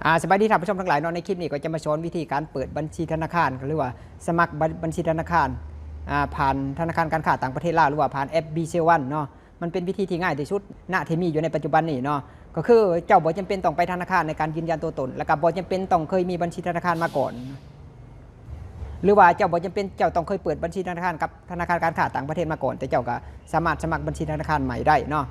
ອ່າ ສະບາຍດີທ່ານຜູ້ຊົມທັງຫຼາຍເນາະ, ໃນຄລິບນີ້ກໍຈະມາສອນວິທີການເປີດບັນຊີທະນາຄານ ຫຼືວ່າສະໝັກບັນ ບັນຊີທະນາຄານ ອ່າ ຜ່ານທະນາຄານການຄ້າຕ່າງປະເທດລາວ ຫຼືວ່າຜ່ານແອັບ BCell One ເນາະ. ມັນເປັນວິທີທີ່ງ່າຍທີ່ສຸດນະ ທີ່ມີຢູ່ໃນປັດຈຸບັນນີ້ເນາະ, ກໍຄືເຈົ້າບໍ່ຈຳເປັນຕ້ອງໄປທະນາຄານໃນການຢືນຢັນຕົວຕົນ ແລ້ວກໍບໍ່ຈຳເປັນຕ້ອງເຄີຍມີບັນຊີທະນາຄານມາກ່ອນ ຫຼືວ່າເຈົ້າບໍ່ຈຳເປັນເຈົ້າຕ້ອງເຄີຍເປີດບັນຊີທະນາຄານກັບ ທະນາຄານການຄ້າຕ່າງປະເທດມາກ່ອນ, ແຕ່ເຈົ້າກໍສາມາດສະໝັກບັນຊີທະນາຄານໃໝ່ໄດ້ເນາະ.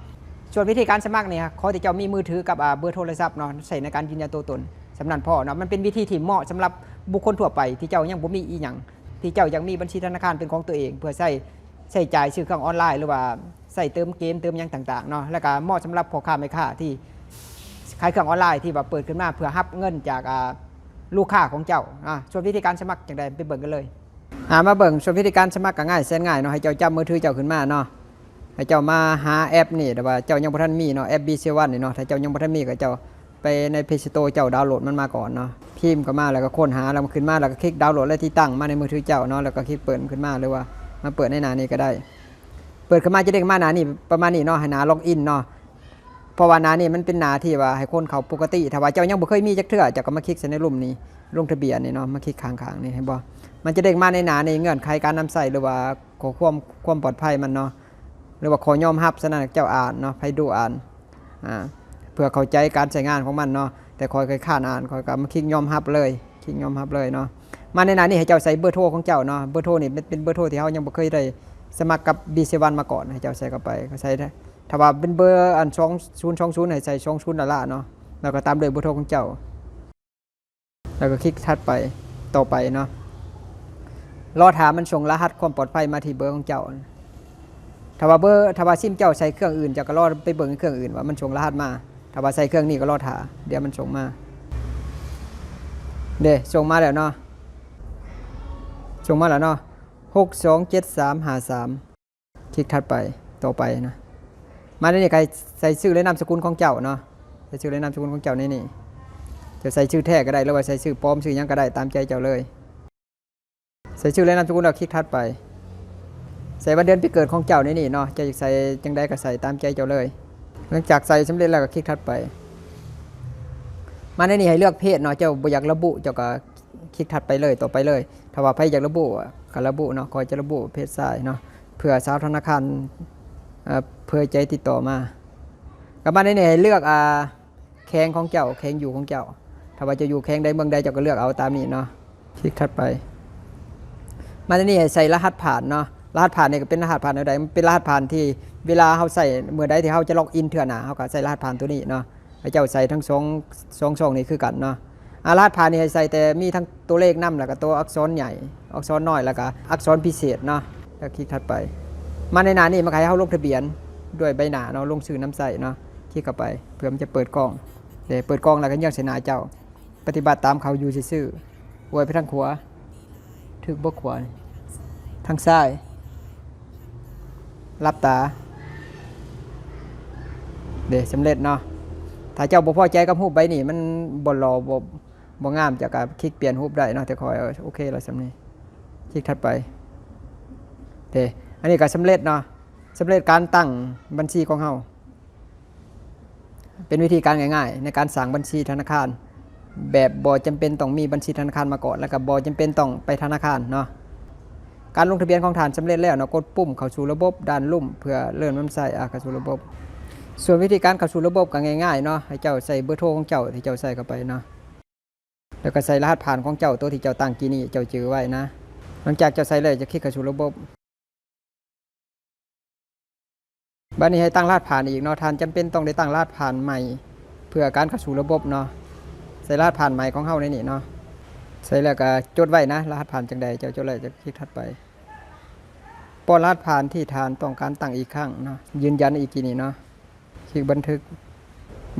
ສ່ວນວິທີການສະໝັກນີ້ ຂໍແຕ່ເຈົ້າມີມືຖືກັບ ອ່າ ເບີໂທລະສັບເນາະ ໃຊ້ໃນການຢືນຢັນຕົວຕົນ ສ່ຳນັ້ນພໍເນາະ. ມັນເປັນວິທີທີ່ເໝາະສຳລັບບຸກຄົນທົ່ວໄປ ທີ່ເຈົ້າຍັງບໍ່ມີອີ່ຫຍັງ ທີ່ເຈົ້າຢາກມີບັນຊີທະນາຄານເປັນຂອງຕົວເອງ ເພື່ອໃຊ້ ໃຊ້ຈ່າຍຊື້ເຄື່ອງອອນລາຍ ຫຼືວ່າໃຊ້ເຕີມເກມ ເຕີມຫຍັງຕ່າງໆເນາະ, ແລ້ວກໍເໝາະສຳລັບພໍ່ຄ້າແມ່ຄ້າທີ່ຂາຍເຄື່ອງອອນລາຍ ທີ່ວ່າເປີດຂຶ້ນມາເພື່ອຮັບເງິນຈາກ ອ່າ ລູກຄ້າຂອງເຈົ້າ. ອ່າ ສ່ວນວິທີການສະໝັກຈັ່ງໃດ ໄປເບິ່ງກັນເລີຍ. ອ່າ ມາເບິ່ງ ສ່ວນວິທີການສະໝັກກໍງ່າຍແສນງ່າຍເນາະ. ໃຫ້ເຈົ້າຈັບມືຖືເຈົ້າຂຶ້ນມາເນາະ, ໃຫ້ເຈົ້າມາຫາແອັບນີ້ ແຕ່ວ່າເຈົ້າຍັງບໍ່ທັນມີເນາະ, ແອັບ BCell One ນີ້ເນາະ. ຖ້າເຈົ້າຍັງບໍ່ທັນມີ ກໍເຈົ້າໄປໃນ Play Store ເຈົ້າດາວໂຫຼດມັນມາກ່ອນເນາະ, ພິມເຂົ້າມາ ແລ້ວກໍຄົ້ນຫາ ແລ້ວມັນຂຶ້ນມາ ແລ້ວກໍຄລິກດາວໂຫຼດ ແລ້ວຕິດຕັ້ງມາໃນມືຖືເຈົ້າເນາະ, ແລ້ວກໍຄລິກເປີດຂຶ້ນມາ ຫຼືວ່າມາເປີດໃນໜ້ານີ້ກໍໄດ້. ເປີດຂຶ້ນມາຈະເດ້ງມາໜ້ານີ້ປະມານນີ້ເນາະ, ໃຫ້ໜ້າ log in ເນາະ. ເພາະວ່າໜ້ານີ້ມັນເປັນໜ້າທີ່ວ່າໃຫ້ຄົນເຂົ້າປົກກະຕິ. ຖ້າວ່າເຈົ້າຍັງບໍ່ເຄີຍມີຈັກເທື່ອ ເຈົ້າກໍມາຄລິກໃສ່ໃນລຸ່ມນີ້ ລົງທະບຽນນີ້ເນາະ, ມາຄລິກຂ້າງໆນີ້ ເຫັນບໍ່? ມັນຈະເດ້ງມາໃນໜ້ານີ້ ເງື່ອນໄຂການນຳໃຊ້ ຫຼືວ່າຂໍ້ຄວາມ ຄວາມປອດໄພມັນເນາະ ຫຼືວ່າຂໍ້ຍອມຮັບ. ສະນັ້ນເຈົ້າອ່ານເນາະ, ໃຜດູອ່ານ ອ່າ ເພື່ອເຂົ້າໃຈການໃຊ້ງານຂອງມັນເນາະ, ແຕ່ຂ້ອຍຂ້ານອ່ານ ຂ້ອຍກໍມາຄລິກຍອມຮັບເລີຍ, ຄລິກຍອມຮັບເລີຍເນາະ. ມາໃນໜ້ານີ້ໃຫ້ເຈົ້າໃສ່ເບີໂທຂອງເຈົ້າເນາະ, ເບີໂທນີ້ເປັນ ເປັນເບີໂທທີ່ເຮົາຍັງບໍ່ເຄີຍໄດ້ສະໝັກກັບ BCell One ມາກ່ອນ. ໃຫ້ເຈົ້າໃສ່ເຂົ້າໄປ ກໍໃສ່ ຖ້າວ່າເປັນເບີອັນ ສອງສູນສອງສູນ ໃຫ້ໃສ່ ສອງສູນ ລ້ານເນາະ, ແລ້ວກໍຕາມດ້ວຍເບີໂທຂອງເຈົ້າ ແລ້ວກໍຄລິກຖັດໄປ ຕໍ່ໄປເນາະ. ລໍຖ້າມັນສົ່ງລະຫັດຄວາມປອດໄພມາທີ່ເບີຂອງເຈົ້າ. ຖ້າວ່າເບີ ຖ້າວ່າຊິມເຈົ້າໃສ່ເຄື່ອງອື່ນ ເຈົ້າກໍລໍໄປເບິ່ງເຄື່ອງອື່ນວ່າມັນສົ່ງລະຫັດມາ. ຖ້າວ່າໃສ່ເຄື່ອງນີ້ກໍລໍຖ້າ ດຽວມັນສົ່ງມາ. ເດ້ ສົ່ງມາແລ້ວເນາະ, ສົ່ງມາແລ້ວເນາະ ຫົກສອງເຈັດສາມຫ້າສາມ. ຄລິກຖັດໄປ ຕໍ່ໄປນະ. ມາໃນນີ້ກໍໃສ່ຊື່ ແລະ ນາມສະກຸນຂອງເຈົ້າເນາະ, ໃສ່ຊື່ ແລະ ນາມສະກຸນຂອງເຈົ້າໃນນີ້. ຈະໃສ່ຊື່ແທ້ກໍໄດ້ ຫຼືວ່າໃສ່ຊື່ປອມ ຊື່ຫຍັງກໍໄດ້ ຕາມໃຈເຈົ້າເລີຍ. ໃສ່ຊື່ ແລະ ນາມສະກຸນ ແລ້ວຄລິກຖັດໄປ. ໃສ່ວັນເດືອນປີເກີດຂອງເຈົ້າໃນນີ້ເນາະ, ເຈົ້າຢາກໃສ່ຈັ່ງໃດກໍໃສ່ຕາມໃຈເຈົ້າເລີຍ. ຫຼັງຈາກໃສ່ສຳເລັດແລ້ວກໍຄລິກຖັດໄປ. ມາໃນນີ້ໃຫ້ເລືອກເພດເນາະ, ເຈົ້າບໍ່ຢາກລະບຸ ເຈົ້າກໍ ຄລິກຖັດໄປເລີຍ ຕໍ່ໄປເລີຍ. ຖ້າວ່າໃຜຢາກລະບຸກໍລະບຸເນາະ, ຂ້ອຍຈະລະບຸເພດຊາຍເນາະ ເພື່ອຊາວທະນາຄານ ເອີ ເພື່ອໃຈຕິດຕໍ່ມາ. ກໍມາໃນນີ້ໃຫ້ເລືອກ ອ່າ ແຂວງຂອງເຈົ້າ ແຂວງຢູ່ຂອງເຈົ້າ. ຖ້າວ່າເຈົ້າຢູ່ແຂວງໃດເມືອງໃດ ເຈົ້າກໍເລືອກເອົາຕາມນີ້ເນາະ. ຄລິກຖັດໄປ. ມາໃນນີ້ໃຫ້ໃສ່ລະຫັດຜ່ານເນາະ, ລະຫັດຜ່ານນີ້ກໍເປັນລະຫັດຜ່ານແນວໃດ? ມັນເປັນລະຫັດຜ່ານທີ່ເວລາເຮົາໃຊ້ ເມື່ອໃດທີ່ເຮົາຈະ log in ເທື່ອໜ້າ ເຮົາກໍໃສ່ລະຫັດຜ່ານຕົວນີ້ເນາະ. ໃຫ້ເຈົ້າໃສ່ທັງສອງ ສອງຊ່ອງນີ້ຄືກັນເນາະ. ອາ ລະຫັດຜ່ານນີ້ໃຫ້ໃສ່ແຕ່ມີທັງຕົວເລກນຳ ແລ້ວກໍຕົວອັກສອນໃຫຍ່ ອັກສອນນ້ອຍ ແລ້ວກໍອັກສອນພິເສດເນາະ. ແລ້ວຄລິກຖັດໄປ. ມາໃນໜ້ານີ້ມັນໃຫ້ເຮົາລົງທະບຽນດ້ວຍໃບໜ້າເນາະ, ລົງຊື່ນຳໃຊ້ເນາະ. ຄລິກເຂົ້າໄປ ເພື່ອມັນຈະເປີດກ້ອງ. ເດ້ ເປີດກ້ອງແລ້ວກໍເຍືອກໃສ່ໜ້າເຈົ້າ. ປະຕິບັດຕາມເຂົາຢູ່ຊື່ໆ. ອວຍໄປທາງຂວາ. ຖືກບໍ່ຂວານີ້? ທາງຊ້າຍ. ຫຼັບຕາ. ເດ້ ສຳເລັດເນາະ. ຖ້າເຈົ້າບໍ່ພໍໃຈກັບຮູບໃບນີ້ ມັນບໍ່ຫຼໍ່ ບໍ່ ບໍ່ງາມ ເຈົ້າກໍຄລິກປ່ຽນຮູບໄດ້ເນາະ, ແຕ່ຂ້ອຍໂອເຄແລ້ວສ່ຳນີ້. ຄລິກຖັດໄປ. ເດ້ ອັນນີ້ກໍສຳເລັດເນາະ, ສຳເລັດການຕັ້ງບັນຊີຂອງເຮົາ. ເປັນວິທີການງ່າຍໆໃນການສ້າງບັນຊີທະນາຄານ ແບບບໍ່ຈຳເປັນຕ້ອງມີບັນຊີທະນາຄານມາກ່ອນ ແລ້ວກໍບໍ່ຈຳເປັນຕ້ອງໄປທະນາຄານເນາະ. ການລົງທະບຽນຂອງທ່ານສຳເລັດແລ້ວເນາະ, ກົດປຸ່ມເຂົ້າສູ່ລະບົບດ້ານລຸ່ມເພື່ອເລີ່ມນຳໃຊ້ ອາ ເຂົ້າສູ່ລະບົບ. ສ່ວນວິທີການເຂົ້າສູ່ລະບົບກໍງ່າຍໆເນາະ, ໃຫ້ເຈົ້າໃສ່ເບີໂທຂອງເຈົ້າທີ່ເຈົ້າໃສ່ເຂົ້າໄປເນາະ, ແລ້ວກໍໃສ່ລະຫັດຜ່ານຂອງເຈົ້າ ໂຕທີ່ເຈົ້າຕັ້ງກີ້ນີ້ ເຈົ້າຈື່ໄວ້ນະ. ຫຼັງຈາກເຈົ້າໃສ່ແລ້ວ ຈະຄລິກເຂົ້າສູ່ລະບົບ. ບັດນີ້ໃຫ້ຕັ້ງລະຫັດຜ່ານອີກເນາະ, ທ່ານຈຳເປັນຕ້ອງໄດ້ຕັ້ງລະຫັດຜ່ານໃໝ່ເພື່ອການເຂົ້າສູ່ລະບົບເນາະ. ໃສ່ລະຫັດຜ່ານໃໝ່ຂອງເຮົາໃນນີ້ເນາະ, ໃສ່ແລ້ວກໍຈົດໄວ້ນະ, ລະຫັດຜ່ານຈັ່ງໃດ ເຈົ້າຈົດແລ້ວ ເຈົ້າຄລິກຖັດໄປ. ປ້ອນລະຫັດຜ່ານທີ່ທ່ານຕ້ອງການຕັ້ງອີກຄັ້ງເນາະ, ຢືນຢັນອີກທີນີ້ເນາະ, ຄລິກບັນທຶກ.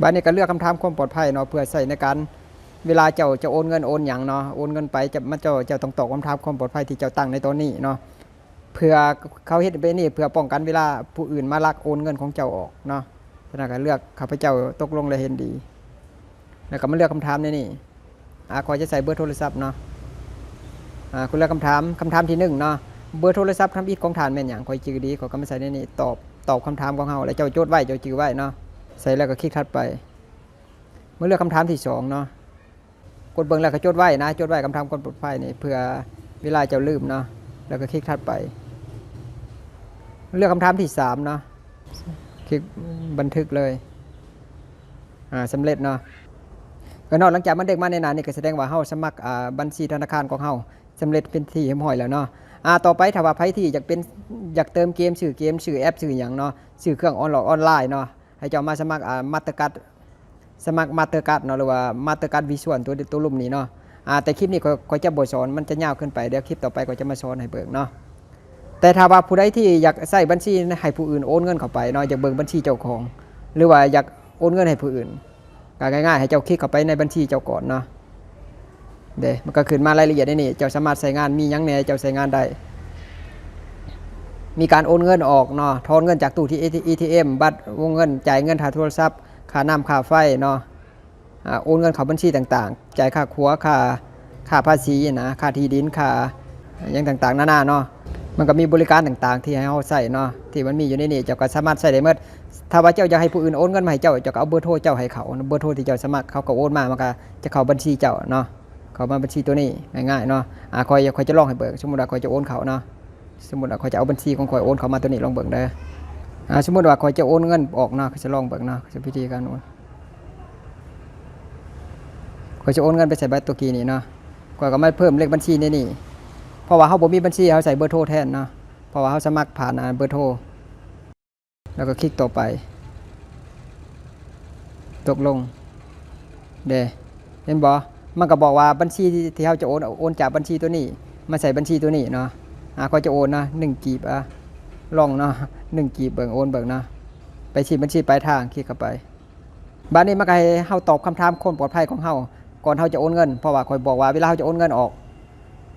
ບັດນີ້ກໍເລືອກຄຳຖາມຄວາມປອດໄພເນາະ, ເພື່ອໃຊ້ໃນການເວລາເຈົ້າຈະໂອນເງິນໂອນຫຍັງເນາະ, ໂອນເງິນໄປ ຈະ ມາ ເຈົ້າ ເຈົ້າຕ້ອງຕອບຄຳຖາມຄວາມປອດໄພທີ່ເຈົ້າຕັ້ງໃນຕອນນີ້ເນາະ. ເພື່ອເຂົາເຮັດແບບນີ້ ເພື່ອປ້ອງກັນເວລາຜູ້ອື່ນມາລັກໂອນເງິນຂອງເຈົ້າອອກເນາະ. ສະນັ້ນກໍເລືອກ ຂ້າພະເຈົ້າຕົກລົງແລະເຫັນດີ, ແລ້ວກໍມາເລືອກຄຳຖາມໃນນີ້. ອາ ຂ້ອຍຈະໃສ່ເບີໂທລະສັບເນາະ. ອາ ຂ້ອຍເລືອກຄຳຖາມ ຄຳຖາມທີໜຶ່ງເນາະ, ເບີໂທລະສັບທຳອິດຂອງທ່ານແມ່ນຫຍັງ? ຂ້ອຍຈື່ດີ ຂ້ອຍກໍມາໃສ່ໃນນີ້, ຕອບ ຕອບຄຳຖາມຂອງເຮົາ ແລ້ວເຈົ້າຈົດໄວ້ ເຈົ້າຈື່ໄວ້ເນາະ. ໃສ່ແລ້ວກໍຄລິກຖັດໄປ. ມາເລືອກຄຳຖາມທີສອງເນາະ, ກົດເບິ່ງແລ້ວກໍຈົດໄວ້ນະ, ຈົດໄວ້ຄຳຖາມຄວາມປອດໄພນີ້ ເພື່ອເວລາເຈົ້າລືມເນາະ. ແລ້ວກໍຄລິກຖັດໄປ ເລືອກຄຳຖາມທີສາມເນາະ, ຄລິກບັນທຶກເລີຍ. ອາ ສຳເລັດເນາະ. ກໍເນາະ ຫຼັງຈາກມັນເດ້ງມາໃນໜ້ານີ້ ກໍສະແດງວ່າເຮົາສະໝັກ ອາ ບັນຊີທະນາຄານຂອງເຮົາສຳເລັດເປັນທີ່ຮຽບຮ້ອຍແລ້ວເນາະ. ອາ ຕໍ່ໄປ ຖ້າວ່າໃຜທີ່ຢາກເປັນ ຢາກເຕີມເກມ, ຊື້ເກມ, ຊື້ແອັບ, ຊື້ຫຍັງເນາະ, ຊື້ເຄື່ອງອອນລອກອອນລາຍເນາະ, ໃຫ້ເຈົ້າມາສະໝັກ ອາ ມາສເຕີກາດ ສະໝັກມາສເຕີກາດເນາະ ຫຼືວ່າມາສເຕີກາດວິຊວນ ຕົວ ຕົວລຸ່ມນີ້ເນາະ. ອາ ແຕ່ຄລິບນີ້ຂ້ອຍ ຂ້ອຍຈະບໍ່ສອນ, ມັນຈະຍາວເກີນໄປ, ດຽວຄລິບຕໍ່ໄປຂ້ອຍຈະມາສອນໃຫ້ເບິ່ງເນາະ. ແຕ່ຖ້າວ່າຜູ້ໃດທີ່ຢາກໃຊ້ບັນຊີໃຫ້ຜູ້ອື່ນໂອນເງິນເຂົ້າໄປເນາະ, ຢາກເບິ່ງບັນຊີເຈົ້າຂອງ ຫຼືວ່າຢາກໂອນເງິນໃຫ້ຜູ້ອື່ນ ກໍງ່າຍໆ ໃຫ້ເຈົ້າຄລິກເຂົ້າໄປໃນບັນຊີເຈົ້າກ່ອນເນາະ. ເດ້ ມັນກໍຂຶ້ນມາລາຍລະອຽດໃນນີ້, ເຈົ້າສາມາດໃຊ້ງານ ມີຫຍັງແດ່ເຈົ້າໃຊ້ງານໄດ້, ມີການໂອນເງິນອອກເນາະ, ຖອນເງິນຈາກຕູ້ທີ່ ເອທີເອັມ, ບັດວົງເງິນ, ຈ່າຍເງິນຄ່າໂທລະສັບ, ຄ່ານ້ຳ, ຄ່າໄຟເນາະ, ອາ ໂອນເງິນເຂົ້າບັນຊີຕ່າງໆ, ຈ່າຍຄ່າຂົວ, ຄ່າ ຄ່າພາສີນະ, ຄ່າທີ່ດິນ, ຄ່າຫຍັງຕ່າງໆນານາເນາະ. ມັນກໍມີບໍລິການຕ່າງໆທີ່ໃຫ້ເຮົາໃຊ້ເນາະ, ທີ່ມັນມີຢູ່ໃນນີ້ ເຈົ້າກໍສາມາດໃຊ້ໄດ້ໝົດ. ຖ້າວ່າເຈົ້າຢາກໃຫ້ຜູ້ອື່ນໂອນເງິນມາໃຫ້ເຈົ້າ, ເຈົ້າກໍເອົາເບີໂທເຈົ້າໃຫ້ເຂົາ, ເບີໂທທີ່ເຈົ້າສະໝັກ ເຂົາກໍໂອນມາ, ມັນກໍຈະເຂົ້າບັນຊີເຈົ້າເນາະ, ເຂົ້າມາບັນຊີຕົວນີ້ ງ່າຍໆເນາະ. ອາ ຂ້ອຍ ຂ້ອຍຈະລອງໃຫ້ເບິ່ງ, ສົມມຸດວ່າຂ້ອຍຈະໂອນເຂົ້າເນາະ, ສົມມຸດວ່າຂ້ອຍຈະເອົາບັນຊີຂອງຂ້ອຍໂອນເຂົ້າມາຕົວນີ້, ລອງເບິ່ງເດີ. ອາ ສົມມຸດວ່າຂ້ອຍຈະໂອນເງິນອອກເນາະ, ຂ້ອຍຈະລອງເບິ່ງເນາະ, ຈະວິທີການໂອນ. ຂ້ອຍຈະໂອນເງິນໄປໃສ່ບັດຕົວກີ້ນີ້ເນາະ, ຂ້ອຍກໍມາເພີ່ມເລກບັນຊີໃນນີ້, ເພາະວ່າເຮົາບໍ່ມີບັນຊີ ເຮົາໃສ່ເບີໂທແທນເນາະ, ເພາະວ່າເຮົາສະໝັກຜ່ານ ອາ ເບີໂທ. ແລ້ວກໍຄລິກຕໍ່ໄປ, ຕົກລົງເດ້. ເຫັນບໍ່? ມັນກໍບອກວ່າບັນຊີທີ່ເຮົາຈະໂອນ, ໂອນຈາກບັນຊີຕົວນີ້ມາໃສ່ບັນຊີຕົວນີ້ເນາະ. ອາ ຂ້ອຍຈະໂອນເນາະ ໜຶ່ງກີບ, ອາ ລອງເນາະ ໜຶ່ງກີບເບິ່ງ, ໂອນເບິ່ງເນາະ, ໄປທີ່ບັນຊີປາຍທາງ, ຄລິກເຂົ້າໄປ. ບາດນີ້ມັນກໍໃຫ້ເຮົາຕອບຄຳຖາມຄວາມປອດໄພຂອງເຮົາ ກ່ອນເຮົາຈະໂອນເງິນ, ເພາະວ່າຂ້ອຍບອກວ່າເວລາເຮົາຈະໂອນເງິນອອກ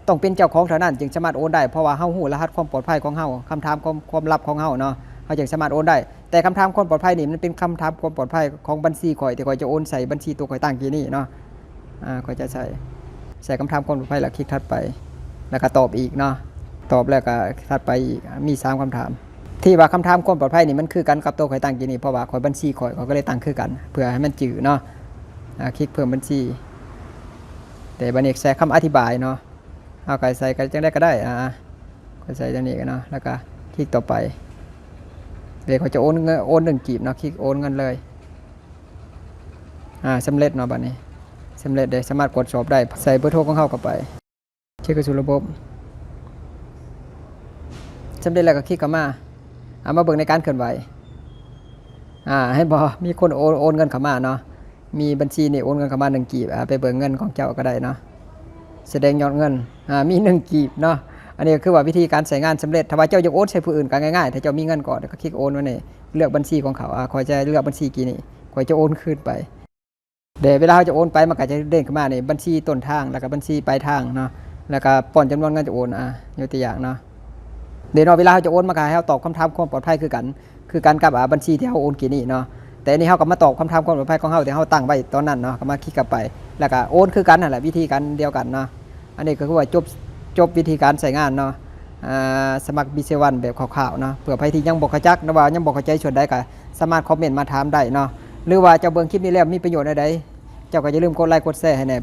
ຕ້ອງເປັນເຈົ້າຂອງເທົ່ານັ້ນຈຶ່ງສາມາດໂອນໄດ້, ເພາະວ່າເຮົາຮູ້ລະຫັດຄວາມປອດໄພຂອງເຮົາ, ຄຳຖາມຄວາມ, ຄວາມລັບຂອງເຮົາເນາະ, ເຮົາຈຶ່ງສາມາດໂອນໄດ້. ແຕ່ຄຳຖາມຄວາມປອດໄພນີ້ ມັນເປັນຄຳຖາມຄວາມປອດໄພຂອງບັນຊີຂ້ອຍ ທີ່ຂ້ອຍຈະໂອນໃສ່ບັນຊີຕົວຂ້ອຍຕັ້ງກີ້ນີ້ເນາະ. ອາ ຂ້ອຍຈະໃສ່ ໃສ່ຄຳຖາມຄວາມປອດໄພ ແລ້ວຄລິກຖັດໄປ, ແລ້ວກໍຕອບອີກເນາະ, ຕອບແລ້ວກໍຖັດໄປອີກ, ມີສາມຄຳຖາມ. ທີ່ວ່າຄຳຖາມຄວາມປອດໄພນີ້ ມັນຄືກັນກັບຕົວຂ້ອຍຕັ້ງກີ້ນີ້, ເພາະວ່າຂ້ອຍບັນຊີຂ້ອຍ, ຂ້ອຍກໍເລີຍຕັ້ງຄືກັນ ເພື່ອໃຫ້ມັນຈື່ເນາະ. ອາ ຄລິກເພີ່ມບັນຊີ, ແຕ່ບັດນີ້ໃສ່ຄຳອະທິບາຍເນາະ, ເຮົາກໍໃສ່ກັນຈັ່ງໃດກໍໄດ້. ອາ ຂ້ອຍໃສ່ຈັ່ງນີ້ເນາະ, ແລ້ວກໍຄລິກຕໍ່ໄປ. ເດ ຂ້ອຍຈະໂອນເງິນ, ໂອນໜຶ່ງກີບເນາະ, ຄລິກໂອນເງິນເລີຍ. ອາ ສຳເລັດເນາະ, ບັດນີ້ສຳເລັດເດ້, ສາມາດກວດສອບໄດ້. ໃສ່ເບີໂທຂອງເຮົາເຂົ້າໄປ. ເຊັກເຂົ້າສູ່ລະບົບ. ສຳເລັດແລ້ວກໍຄລິກເຂົ້າມາ. ເອົາມາເບິ່ງໃນການເຄື່ອນໄຫວ. ອາ ເຫັນບໍ່? ມີຄົນໂອນ, ໂອນເງິນເຂົ້າມາເນາະ. ມີບັນຊີນີ້ໂອນເງິນເຂົ້າມາໜຶ່ງກີບ. ອາ ໄປເບິ່ງເງິນຂອງເຈົ້າກໍໄດ້ເນາະ. ສະແດງຍອດເງິນ. ອາ ມີໜຶ່ງກີບເນາະ. ອັນນີ້ກໍຄືວ່າວິທີການໃຊ້ງານສຳເລັດ. ຖ້າວ່າເຈົ້າຢາກໂອນໃຫ້ຜູ້ອື່ນກໍງ່າຍໆ. ຖ້າເຈົ້າມີເງິນກ່ອນ ກໍຄລິກໂອນມານີ້. ເລືອກບັນຊີຂອງເຂົາ. ອາ ຂ້ອຍຈະເລືອກບັນຊີກີ້ນີ້. ຂ້ອຍຈະໂອນຄືນໄປ. ເດ ເວລາເຮົາຈະໂອນໄປ ມັນກໍຈະເດ້ງຂຶ້ນມານີ້ ບັນຊີຕົ້ນທາງ ແລ້ວກໍບັນຊີປາຍທາງເນາະ, ແລ້ວກໍປ້ອນຈຳນວນເງິນຈະໂອນ. ອາ ຍົກຕົວຢ່າງເນາະ, ເດເນາະ, ເວລາເຮົາຈະໂອນ ມັນກໍໃຫ້ເຮົາຕອບຄຳຖາມຄວາມປອດໄພຄືກັນ, ຄືກັນກັບ ອາ ບັນຊີທີ່ເຮົາໂອນກີ້ນີ້ເນາະ. ແຕ່ອັນນີ້ເຮົາກໍມາຕອບຄຳຖາມຄວາມປອດໄພຂອງເຮົາທີ່ເຮົາຕັ້ງໄວ້ຕອນນັ້ນເນາະ, ກໍມາຄລິກເຂົ້າໄປ ແລ້ວກໍໂອນຄືກັນຫັ້ນແຫຼະ, ວິທີການດຽວກັນເນາະ. ອັນນີ້ກໍຄືວ່າຈົບ, ຈົບວິທີການໃຊ້ງານເນາະ, ອາ ສະໝັກບີຊີວັນແບບຄ່າວໆເນາະ. ເພື່ອໃຜທີ່ຍັງບໍ່ເຂົ້າຈັກ ຫຼືວ່າຍັງບໍ່ເຂົ້າໃຈສ່ວນໃດ ກໍສາມາດຄອມເມັນມາຖາມໄດ້ເນາະ, ຫຼືວ່າເຈົ້າເບິ່ງຄລິບນີ້ແລ້ວມີປະໂຫຍດແນວໃດ ເຈົ້າກໍຢ່າລືມກົດໄລກົດແຊໃຫ້ແດ່.